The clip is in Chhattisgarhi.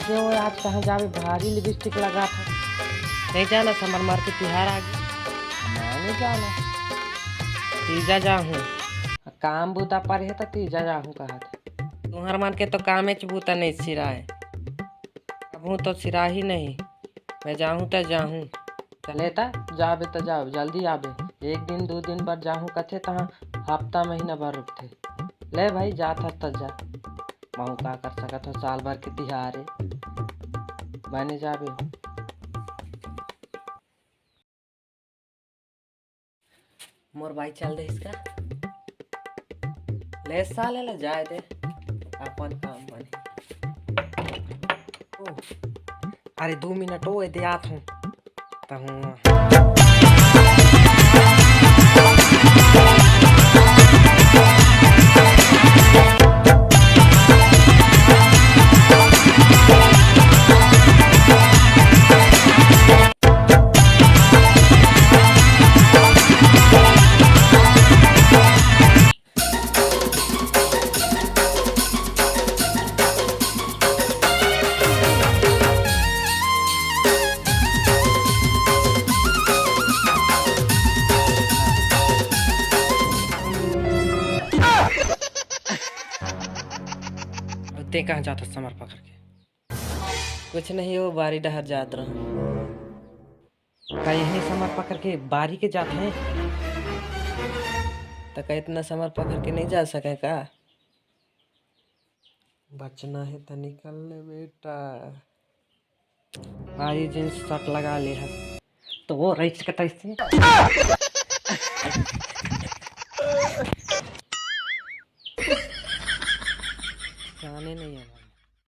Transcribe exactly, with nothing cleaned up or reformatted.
क्यों आज कहाँ जाबे, भारी लिपस्टिक लगा था। नहीं जाना, समर मार के तिहार आ गया। मैं नहीं जाना। तीजा जाहूँ। काम बूता पर है तो तीजा जाहूँ कहा था। तुम्हार मन के तो कामेच बूता नहीं सिराए। अब हूँ तो सिराही नहीं। मैं जाहूँ तो जाहूँ। चले ता, जाबे त जाबे, जल्दी आबे। एक दिन, दू दिन बर जाहूँ कथे, तहाँ हफ्ता, महीना भर रुकथे। ले भाई, जात हस त जा। महू का कर सकत हो, साल भर के तिहार हे। बने जाबे। मोर बाई चल दे इसका। ले साले ला जाए दे, अपन काम बने। ओ, अरे दू मिनट ओ दे आत हूँ। तहूँ ते कहाँ जात हस समर पकड़ के? कुछ नहीं, वो बारी डहर जात रहूँ। का यही समर पकड़ के बारी के जात हे? त का इतना समर पकड़ के नहीं जा सके का? बचना हे त निकल ले बेटा। भारी जींस शर्ट लगा ले हस। तो वो रईस के तैसे। जाने नहीं है भाई।